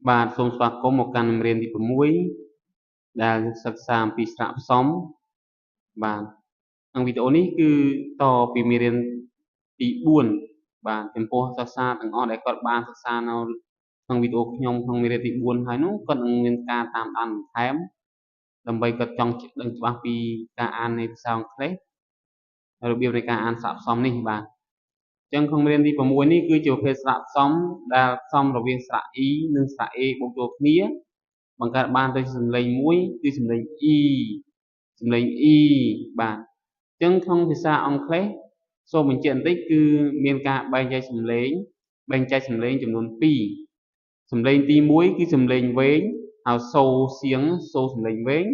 បាទសូមស្វាគមន៍មកកាន់មេរៀនទី6ដែលសិក្សាអំពីស្រៈផ្សំបាទក្នុងវីដេអូនេះគឺតពីមេរៀនទី4បាទចំពោះសិក្សាទាំងអស់ដែលគាត់បានសិក្សានៅក្នុងវីដេអូខ្ញុំក្នុងមេរៀនទី4ហើយនោះគាត់នឹងមានការតាមដានបន្ថែមដើម្បីគាត់ចង់ដឹងច្បាស់ពីការអាននៃភាសាអង់គ្លេសរបៀបនៃការអានស្រៈផ្សំនេះបាទអញ្ចឹងក្នុងមេរៀនទី6នេះគឺជាប្រភេទស្រៈផ្សំដែលផ្សំរវាងស្រៈ e និងស្រៈ a បូកចូលគ្នាបង្កើតបានទៅជាសំឡេងមួយគឺសំឡេង e សំឡេង e បាទអញ្ចឹងក្នុងភាសាអង់គ្លេសសូមបញ្ជាក់បន្តិចគឺមានការបែងចែកសំឡេងបែងចែកសំឡេងចំនួន2សំឡេងទី1គឺសំឡេងវែងហើយសូសៀងសូសំឡេងវែង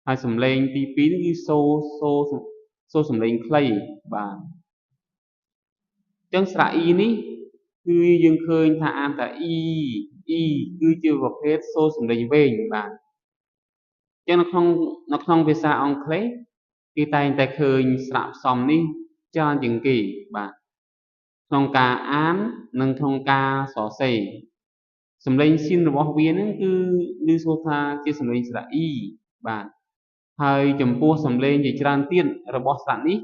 ហើយសំឡេងទី2នេះគឺសូសូសូសំឡេងខ្លីបាទអញ្ចឹងស្រៈ e នេះគឺយើងឃើញថាអានថា e e គឺជាប្រភេទសូរសំឡេងវែងបាទអញ្ចឹងនៅក្នុងភាសាអង់គ្លេសគេតែងតែឃើញស្រៈផ្សំនេះច្រើនជាងគេបាទក្នុងការអាននិងក្នុងការសរសេរសំឡេងស៊ីនរបស់វានឹងគឺឮសូរថាជាសំឡេងស្រៈ e បាទហើយចំពោះសំឡេងជាច្រើនទៀតរបស់ស្រៈនេះ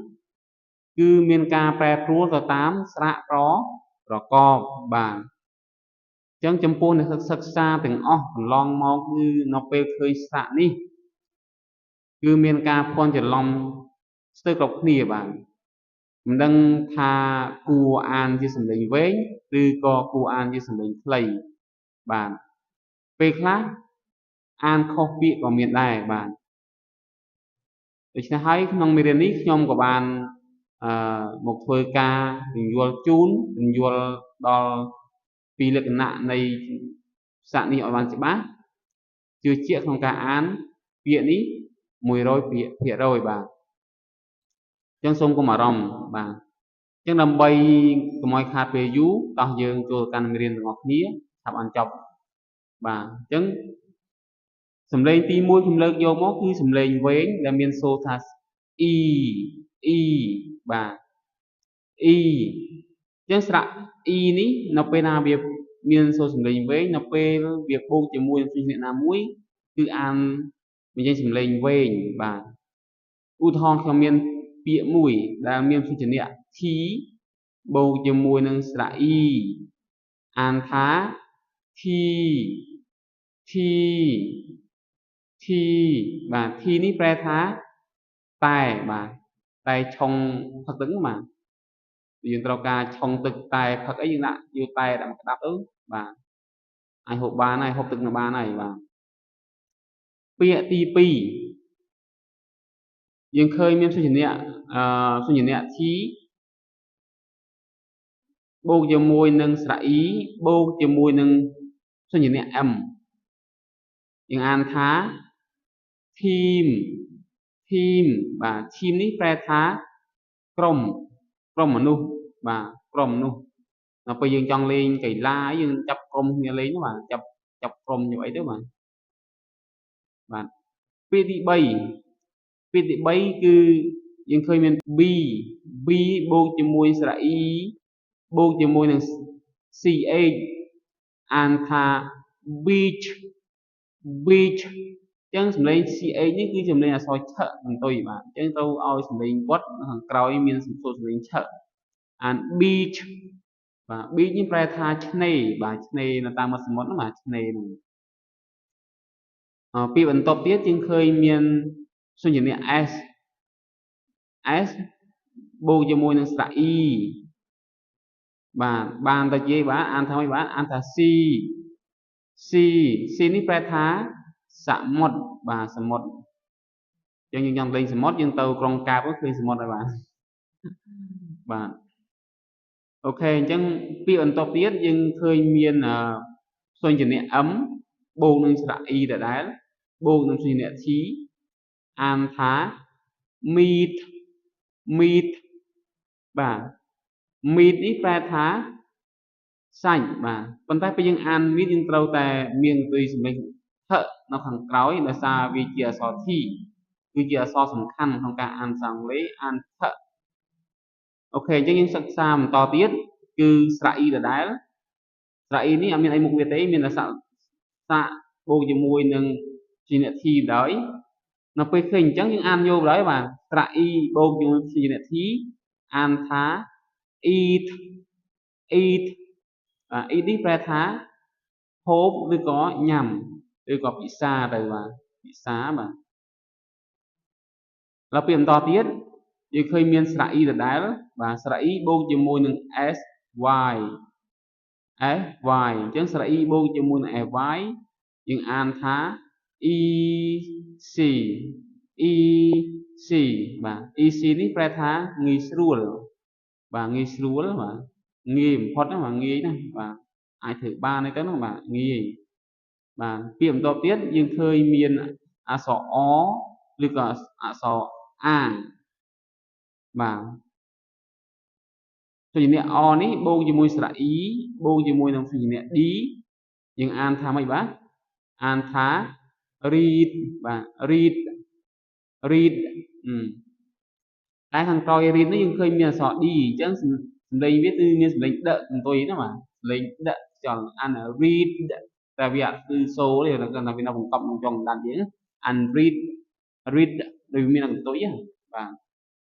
គឺមានការប្រែប្រួលទៅតាមស្រៈប្រកបបាទអញ្ចឹងចំពោះអ្នកសិក្សាទាំងអស់កន្លងមកគឺនៅពេលឃើញស្រៈនេះគឺមានការភ័ន្តច្រឡំស្ទើរគ្រប់គ្នាបាទមិនដឹងថាគួរអានជាសំឡេងវែងឬក៏គួរអានជាសំឡេងខ្លីបាទពេលខ្លះអានខុសពាក្យក៏មានដែរបាទដូច្នេះហើយក្នុងមេរៀននេះខ្ញុំក៏បានអឺមកធ្វើការពន្យល់ជូនពន្យល់ដល់ពីលក្ខណៈនៃស្រៈនេះឲ្យបានច្បាស់ជឿជាក់ក្នុងការអានពាក្យនេះ100%បាទអញ្ចឹងសូមកុំអារម្មណ៍បាទអញ្ចឹងដើម្បីកុំឲ្យខាតពេលយូរតោះយើងចូលកាន់មេរៀនទាំងអស់គ្នាឆាប់អានចប់បាទអញ្ចឹងសំឡេងទី1ខ្ញុំលើកយកមកគឺសំឡេងវែងដែលមានសូរថា e e បាទ e អញ្ចឹងស្រៈ e នេះនៅពេលណាវាមានសូរសំឡេងវែងនៅពេលវាបូកជាមួយនឹងព្យញ្ជនៈណាមួយគឺអានបញ្ចេញសំឡេងវែងបាទឧទាហរណ៍ខ្ញុំមានពាក្យមួយដែលមានព្យញ្ជនៈ t បូកជាមួយនឹងស្រៈ e អានថា tea tea tea បាទ tea នេះប្រែថាតែបាទតែឆុងផឹកទឹកបាទយើងត្រូវការឆុងទឹកតែផឹកអីយើងដាក់យកតែដាក់មកក្តាប់ទៅបាទអាចហូបបានហើយហូបទឹកនៅបានហើយបាទពាក្យទី2យើងឃើញមានព្យញ្ជនៈអឺព្យញ្ជនៈ T បូកជាមួយនឹងស្រៈ E បូកជាមួយនឹងព្យញ្ជនៈ M យើងអានថា team team បាទ team នេះប្រែថាក្រុមក្រុមមនុស្សបាទក្រុមមនុស្សដល់ពេលយើងចង់លេងកីឡាយើងចាប់ក្រុមគ្នាលេងបាទចាប់ចាប់ក្រុមយកអីទៅបាទបាទពាក្យទី3ពាក្យទី3គឺយើងឃើញមាន B B បូកជាមួយស្រៈ E បូកជាមួយនឹង CH អានថា beach beach អញ្ចឹងសំឡេង CH នេះគឺសំឡេងអក្សរឆកន្ទុយបាទអញ្ចឹងត្រូវឲ្យសំឡេងវត្តខាងក្រោយមានសំឡេងឆអាន beach បាទ beach នេះប្រែថាឆ្នេរបាទឆ្នេរនៅតាមមាត់សមុទ្របាទឆ្នេរហ្នឹងពាក្យបន្ទាប់ទៀតយើងឃើញមានព្យញ្ជនៈ S S បូកជាមួយនឹងស្រៈ E បាទបានទៅជាបាទអានថាម៉េចបាទអានថា sea sea sea នេះប្រែថាសមុទ្របាទសមុទ្រអញ្ចឹងយើងចង់លេងសមុទ្រយើងទៅក្រុងកែបឃើញសមុទ្រហើយបាទបាទ OK អញ្ចឹងពាក្យបន្ទាប់ទៀតយើងឃើញមានព្យញ្ជនៈ M បូកនឹងស្រៈ E ដដែលបូកនឹងព្យញ្ជនៈ T អានថា meat meat បាទ meat នេះប្រែថាសាច់បាទប៉ុន្តែពេលយើងអាន meat យើងត្រូវតែមានទុយសំឡេងថនៅខាងក្រោយដោយសារវាជាអក្សរ T គឺជាអក្សរសំខាន់ក្នុងការអានភាសាអង់គ្លេសអានថ OK អញ្ចឹងយើងសិក្សាបន្តទៀតគឺស្រៈ e ដដែលស្រៈ e នេះអត់មានអីមុខវាទេមានតែស្រៈ ស្រៈបូកជាមួយនឹងព្យញ្ជនៈ t ដោយនៅពេលឃើញអញ្ចឹងយើងអានយកដោយបាទស្រៈ e បូកជាមួយព្យញ្ជនៈ t អានថា eat eat បាទ eat នេះប្រែថាហូបឬក៏ញ៉ាំឬក៏ពិសាទៅបាទពិសាបាទដល់ពេលបន្តទៀតយើងឃើញមានស្រៈ e ដដែលបាទស្រៈ e បូកជាមួយនឹង s y s y អញ្ចឹងស្រៈ e បូកជាមួយនឹង s y យើងអានថា e c e c បាទ e c នេះប្រែថាងាយស្រួលបាទងាយស្រួលបាទងាយបំផុតណាបាទងាយណាស់បាទអាចធ្វើបានអីទៅណាបាទងាយបាទពាក្យបន្ទាប់ទៀតយើងឃើញមានអក្សរ អ ឬក៏អក្សរ A បាទព្យញ្ជនៈ អ នេះបូកជាមួយស្រៈ e បូកជាមួយនឹងព្យញ្ជនៈ d យើងអានថាម៉េចបាទអានថា read បាទ read read តែខាងក្រោយ read នេះយើងឃើញមានអក្សរ d អញ្ចឹងសំឡេងវាគឺមានសំឡេងដកកន្ទុយណាបាទសំឡេងដកខ្យល់អាន read តែវាអត់គឺសូទេគាត់ថាវានៅបង្កប់ក្នុងចុងដណ្ដយើងអាន read read ដូចមានកន្ទុយបាទ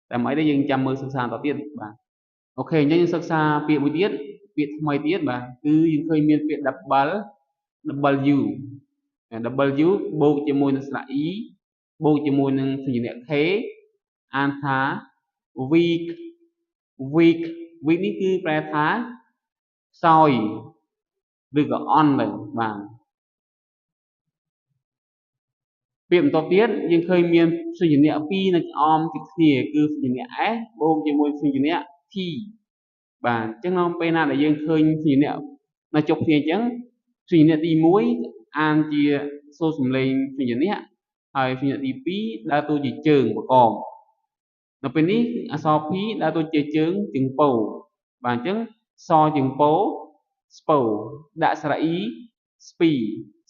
តែមិនអីទេយើងចាំមើលសិក្សាតទៀតបាទ OK អញ្ចឹងយើងសិក្សាពាក្យមួយទៀតពាក្យថ្មីទៀតបាទគឺយើងឃើញមានពាក្យ double w w បូកជាមួយនឹងស្រៈ e បូកជាមួយនឹងសញ្ញា k អានថា weak weak weak នេះគឺប្រែថាខ្សោយឬក៏អន់ទៅបាទពាក្យបន្ទាប់ទៀតយើងឃើញមានព្យញ្ជនៈពីរនៅអមជិតគ្នាគឺព្យញ្ជនៈ s បូកជាមួយព្យញ្ជនៈ t បាទអញ្ចឹងនៅពេលណាដែលយើងឃើញព្យញ្ជនៈនៅជុំគ្នាអញ្ចឹងព្យញ្ជនៈទី1អានជាសូរសំឡេងព្យញ្ជនៈហើយព្យញ្ជនៈទី2ដើរតួជាជើងប្រកបនៅពេលនេះអក្សរ p ដើរតួជាជើងជើងពោបាទអញ្ចឹងសជើងពោស្ពោដាក់ស្រៈ e ស្ពី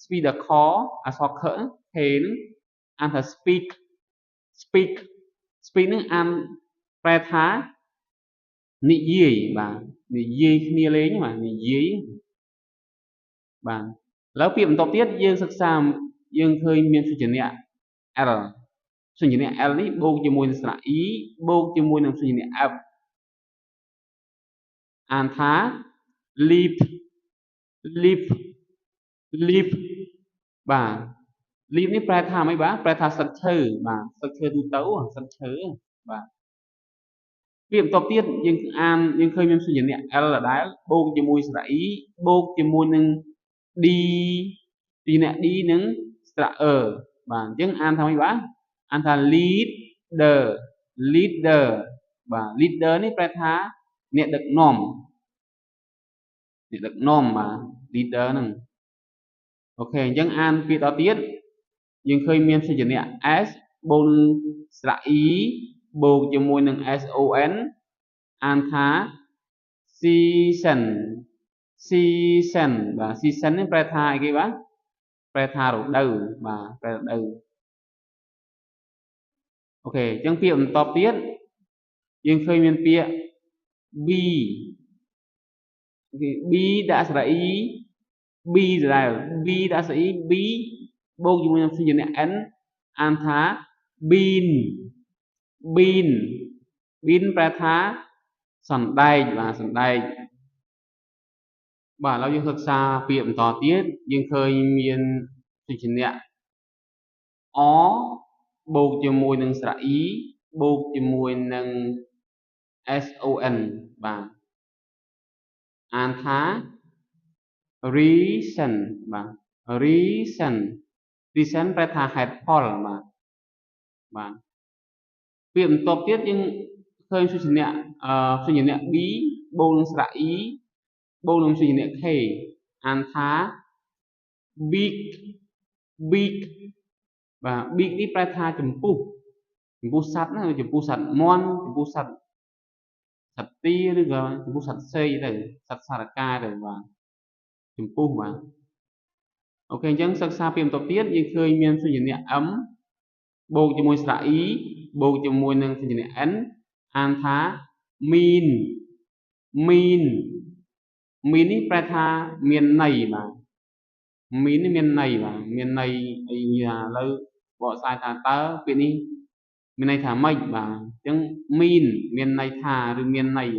ស្ពីដល់ខអក្សរខ k ហ្នឹងអានថា speak speak speak ហ្នឹងអានប្រែថានិយាយបាទនិយាយគ្នាលេងបាទនិយាយបាទឥឡូវពាក្យបន្ទាប់ទៀតយើងសិក្សាយើងឃើញមានព្យញ្ជនៈ l ព្យញ្ជនៈ l នេះបូកជាមួយនឹងស្រៈ e បូកជាមួយនឹងព្យញ្ជនៈ f អានថា leap leap leap បាទ leap នេះប្រែថាម៉េចបាទប្រែថាស្លឹកឈើបាទស្លឹកឈើទូទៅស្លឹកឈើបាទពាក្យបន្ទាប់ទៀតយើងអានយើងឃើញមានព្យញ្ជនៈ l ដដែលបូកជាមួយស្រៈ e បូកជាមួយនឹង d ព្យញ្ជនៈ d និងស្រៈ e បាទអញ្ចឹងអានថាម៉េចបាទអានថា leader leader បាទ leader នេះប្រែថាអ្នកដឹកនាំអ្នកដឹកនាំបាទ leader ហ្នឹង OK អញ្ចឹងអានពាក្យតទៀតយើងឃើញមានព្យញ្ជនៈ s បូកនឹងស្រៈ e បូកជាមួយនឹង son អានថា season season បាទ season នេះប្រែថាអីគេបាទប្រែថារដូវបាទប្រែរដូវ OK អញ្ចឹងពាក្យបន្តទៀតយើងឃើញមានពាក្យ b គេ b ដាក់ស្រៈ e b ដដែល b ដាក់ស្រៈ e b បូកជាមួយនឹងព្យញ្ជនៈ n អានថា bean bean bean ប្រែថាសណ្ដែកបាទសណ្ដែកបាទឥឡូវយើងសិក្សាពាក្យបន្តទៀតយើងឃើញមានព្យញ្ជនៈ អបូកជាមួយនឹងស្រៈ e បូកជាមួយនឹង son បាទអានថា reason បាទ reason reason ប្រែថាហេតុផលបាទបាទពាក្យបន្ទាប់ទៀតយើងឃើញព្យញ្ជនៈព្យញ្ជនៈ b បូកនឹងស្រៈ e បូកនឹងព្យញ្ជនៈ k អានថា beak beak បាទ beak នេះប្រែថាចំពុះចំពុះសត្វណាចំពុះសត្វមាន់ចំពុះសត្វសត្វទាឬក៏ចំពុះសត្វសេកទៅសត្វសារកាទៅបាទចំពុះបាទ OK អញ្ចឹងសិក្សាពីបន្ទាប់ទៀតយើងឃើញមានព្យញ្ជនៈ m បូកជាមួយស្រៈ e បូកជាមួយនឹងព្យញ្ជនៈ n អានថា mean mean mean នេះប្រែថាមានន័យបាទ mean នេះមានន័យបាទមានន័យអីឥឡូវបកស្រាយថាតើពាក្យនេះមានន័យថាម៉េចបាទអញ្ចឹង mean មានន័យថាឬមានន័យ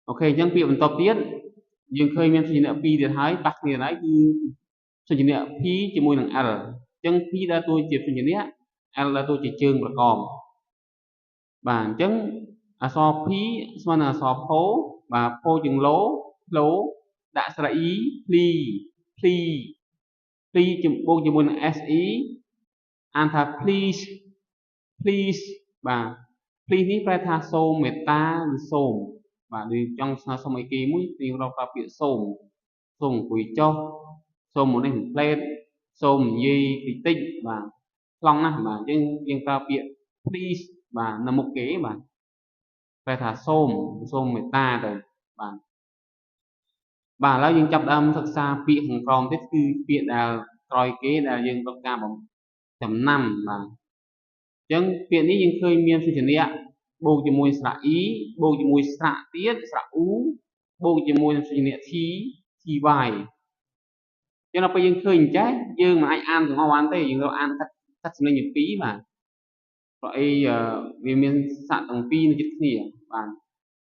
OK អញ្ចឹងពាក្យបន្ទាប់ទៀតយើងឃើញមានព្យញ្ជនៈ2ទៀតហើយប៉ះគ្នាហើយគឺព្យញ្ជនៈ P ជាមួយនឹង L អញ្ចឹង P ដើរតួជាព្យញ្ជនៈ L ដើរតួជាជើងប្រកបបាទអញ្ចឹងអក្សរ P ស្មើនឹងអក្សរផូបាទផូជាងឡូផ្លូដាក់ស្រៈ E ភ្លីភ្លីភ្លីបូកជាមួយនឹង SE អានថា please please បាទ please នេះប្រែថាសូមមេត្តាឬសូមបាទដូចចង់ស្នើសុំអីគេមួយយើងរកប្រើពាក្យសូមសូមអង្គុយចុះសូមមកនេះផ្លេតសូមនិយាយតិចតិចបាទខ្លងណាស់បាទអញ្ចឹងយើងប្រើពាក្យ please បាទនៅមុខគេបាទប្រែថាសូមសូមមេត្តាទៅបាទបាទឥឡូវយើងចាប់ដើមសិក្សាពាក្យខាងក្រោមទៀតគឺពាក្យដែលក្រោយគេដែលយើងរកការចំណាំបាទអញ្ចឹងពាក្យនេះយើងឃើញមានព្យញ្ជនៈបូកជាមួយស្រៈ e បូកជាមួយស្រៈទៀតស្រៈ u បូកជាមួយនឹងព្យញ្ជនៈ t ty ចឹងដល់ពេលយើងឃើញអញ្ចេះយើងមិនអាចអានទាំងអស់បានទេយើងត្រូវអានកាត់កាត់សំឡេងជាពីរបាទព្រោះអីវាមានស័ក្តិទាំងពីរនៅជិតគ្នាបាទ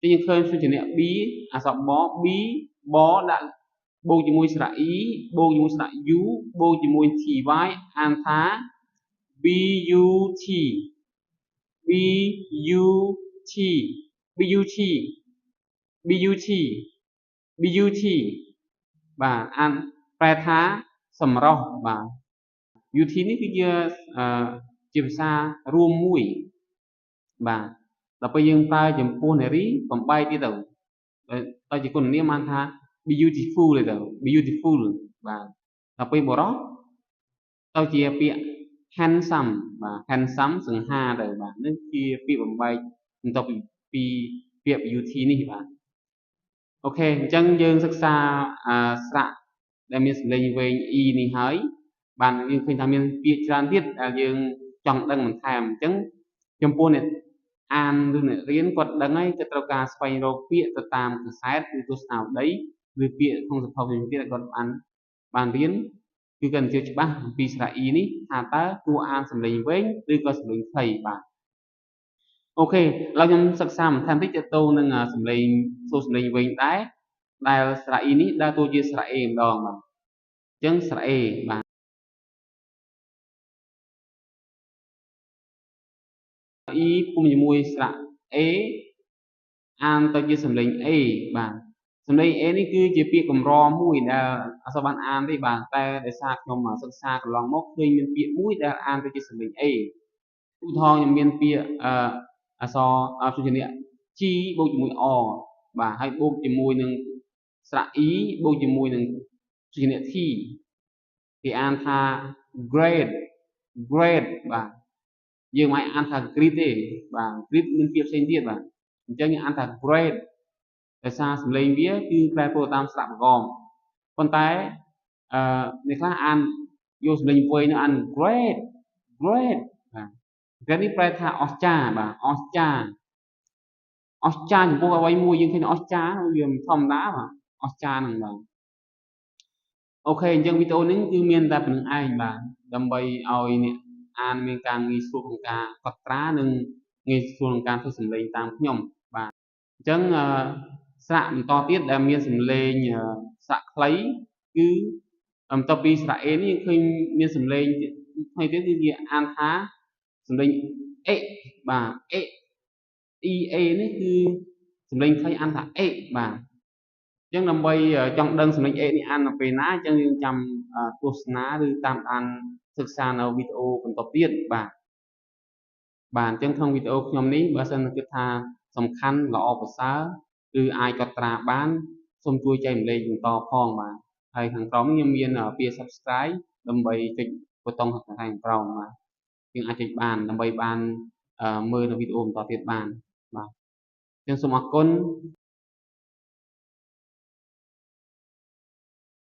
ចឹងយើងឃើញព្យញ្ជនៈ b អក្សរប b បដាក់បូកជាមួយស្រៈ e បូកជាមួយស្រៈ u បូកជាមួយ ty អានថា b u t b u t b u t b u t b u t បាទអានប្រែថាសម្រស់បាទ beauty នេះគឺជាជាភាសារួមមួយបាទដល់ពេលយើងប្រើចំពោះនារីបំបែកទៀតទៅទៅជាគុណនាមបានថា beautiful ទៅ beautiful បាទដល់ពេលបុរសទៅជាពាក្យ handsome បាទ handsome សង្ហាទៅបាទនេះជាពាក្យបំបែកបន្ទាប់ពីពាក្យ beauty នេះបាទ OK អញ្ចឹងយើងសិក្សាស្រៈដែលមានសំឡេងវែង e នេះហើយបាទយើងឃើញថាមានពាក្យច្រើនទៀតដែលយើងចង់ដឹងបន្ថែមអញ្ចឹងចំពោះអ្នកអានឬអ្នករៀនគាត់ដឹងហើយគាត់ត្រូវការស្វែងរកពាក្យទៅតាមកាសែតឬទស្សនាវដ្តីឬពាក្យក្នុងសៀវភៅផ្សេងទៀតដែលគាត់បានរៀនគឺគាត់ជឿច្បាស់អំពីស្រៈ e នេះថាតើគួរអានសំឡេងវែងឬក៏សំឡេងខ្លីបាទ OK ឥឡូវខ្ញុំសិក្សាបន្ថែមតិចទាក់ទងនឹងសំឡេងសូរសំឡេងវែងដែរដែលស្រៈ e នេះដើរតួជាស្រៈ a ម្ដងបាទអញ្ចឹងស្រៈ a បាទ e ពុំជាមួយស្រៈ a អានទៅជាសំឡេង a បាទសំឡេង a នេះគឺជាពាក្យកម្រមួយដែលអត់សូវបានអានទេបាទតែដោយសារខ្ញុំសិក្សាកន្លងមកឃើញមានពាក្យមួយដែលអានទៅជាសំឡេង a ឧទាហរណ៍ខ្ញុំមានពាក្យអក្សរព្យញ្ជនៈ G បូកជាមួយ R បាទហើយបូកជាមួយនឹងស្រៈ E បូកជាមួយនឹងព្យញ្ជនៈ T គេអានថា great great បាទយើងមិនអាចអានថា great ទេបាទ great មានពាក្យផ្សេងទៀតបាទអញ្ចឹងយើងអានថា great ដោយសារសំឡេងវាគឺប្រែប្រួលតាមស្រៈបង្កមប៉ុន្តែអឺអ្នកខ្លះអានយកសំឡេងវែងនោះអាន great great បាទ great នេះប្រែថាអស្ចារ្យបាទអស្ចារ្យអស្ចារ្យចំពោះអ្វីមួយយើងឃើញអស្ចារ្យវាមិនធម្មតាបាទអស្ចារ្យហ្នឹងបាទ OK អញ្ចឹងវីដេអូនេះគឺមានតែប៉ុណ្្នឹងឯងបាទដើម្បីឲ្យអ្នកអានមានការងាយស្រួលក្នុងការកត់ត្រានិងងាយស្រួលក្នុងការធ្វើសំឡេងតាមខ្ញុំបាទអញ្ចឹងស្រៈបន្តទៀតដែលមានសំឡេងស្រៈខ្លីគឺបន្ទាប់ពីស្រៈ A នេះយើងឃើញមានសំឡេងថ្មីទៀតគឺគេអានថាសំឡេងអេបាទអេ E A នេះគឺសំឡេងខ្លីអានថាអេបាទអញ្ចឹងដើម្បីចង់ដឹងសំឡេងអេនេះអាននៅពេលណាអញ្ចឹងយើងចាំទស្សនាឬតាមដានសិក្សានៅវីដេអូបន្តទៀតបាទបាទអញ្ចឹងក្នុងវីដេអូខ្ញុំនេះបើសិនគិតថាសំខាន់ល្អប្រសើរឬអាចកត់ត្រាបានសូមជួយចែករំលែកបន្តផងបាទហើយខាងក្រោមនេះខ្ញុំមានពាក្យ Subscribe ដើម្បីចុចប៊ូតុងខាងក្រោមបាទយើងអាចចុចបានដើម្បីបានមើលនៅវីដេអូបន្តទៀតបានបាទអញ្ចឹងសូមអរគុណ។